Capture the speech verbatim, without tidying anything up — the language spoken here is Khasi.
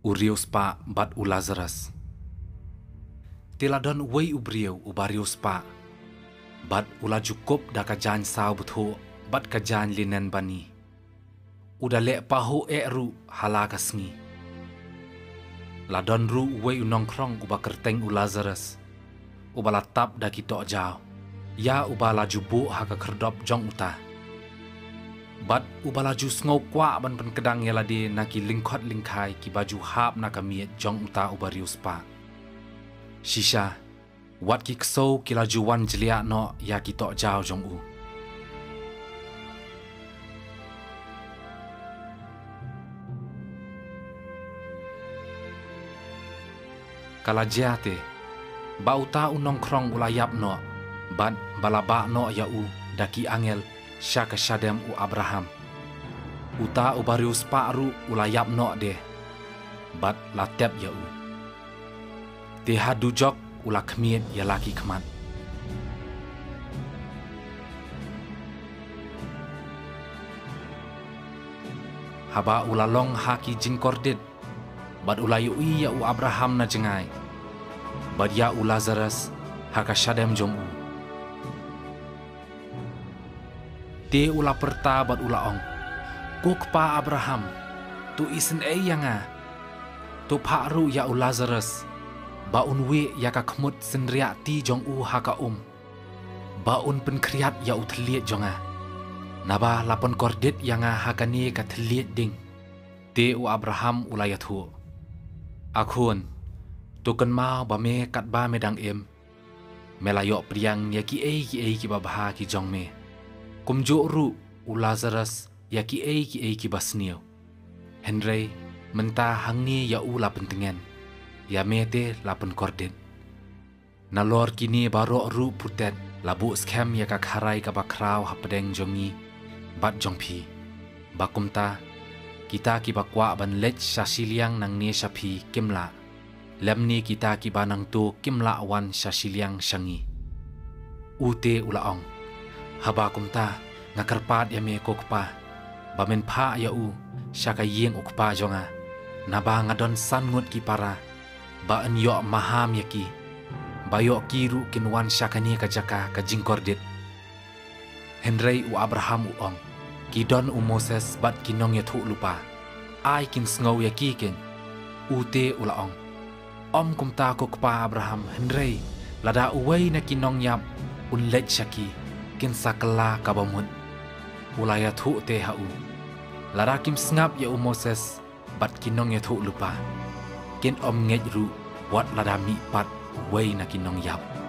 U riewspah bad u Lazarus. Te la don uwei u briew uba riewspah, bad u la ju kup da ka jaiñ saw bthuh bad ka jaiñ linen bani. U da leh pahuh eh ruh ha la ka sngi. La don ruh uwei u nongkhrong uba kyrteng u Lazarus, uba la tap da ki tohjaw, ïa uba la ju buh ha ka khyrdop jong uta, bad uba la ju sngew kwah ban pynkdang ïa lade na ki lyngkhot lyngkhai kiba ju hap na ka miej jong uta uba riewspah. Shisha, wat ki ksew ki la ju wan jliah noh ïa ki tohjaw jong u. Ka la jia te, ba uta u nongkhrong u la ïap noh, bad ba la bah noh ïa u da ki angel sha ka shadem u Abraham. Uta uba riewspah ruh u la ïap noh de, bad la tep ïa u. Te ha dujok u la khmied ïa la ki khmat. Haba u la long ha ki jingkordit, bad u la ïohi ïa u Abraham na jngai, bad ïa u Lazarus ha ka shadem jong u. Te u la pyrta bad u la ong, "Ko kpa Abraham, to isynei ïa nga. To phah ruh ïa u Lazarus, ba un wieh ïa ka khmut synriah ti jong u ha ka um, ba un pynkhriat ïa u thylliej jong nga. Naba la pynkordit ïa nga ha kane ka thylliej ding." Te u Abraham u la ïathuh, "A khun, to kynmaw ba me katba me dang im, me la ïoh pdiang ïa kiei kiei kiba bha ki jong me. Kumjuh ruh u Lazarus ïa kiei kiei kiba sniew. Hynrei mynta hangne ïa u la pyntngen, ïa me te la pynkordit. Nalor kine baroh ruh putet la buh skhem ïa ka kharai kaba khraw hapdeng jong ngi bad jong phi. Ba kumta, kita kiba kwah ban leit sha shiliang nangne sha phi kim lah, lymne kita kiba nangto kim lah wan sha shiliang sha ngi." U te u la ong, "Haba kumta, nga kyrpad ïa me ko kpa, ba men phah ïa u sha ka ïing u kpa jong nga. Naba nga don san ngut ki para, ba yn ïoh maham ïa ki, ba ïoh ki ruh kin wan sha kane ka jaka ka jingkordit." Hynrei u Abraham u ong, "Ki don u Moses bad ki nongïathuhlypa, ai kin sngew ïa ki kein." U te u la ong, "Ym kumta ko kpa Abraham, hynrei lada uwei na ki nongïap un leit sha ki, kin sa kylla kaba mut." U la ïathuh te ha u, "Lada kim sngap ïa u Moses bad ki nongïathuhlypa, kin ym ngeit ruh wat lada mihpat uwei na ki nongïap."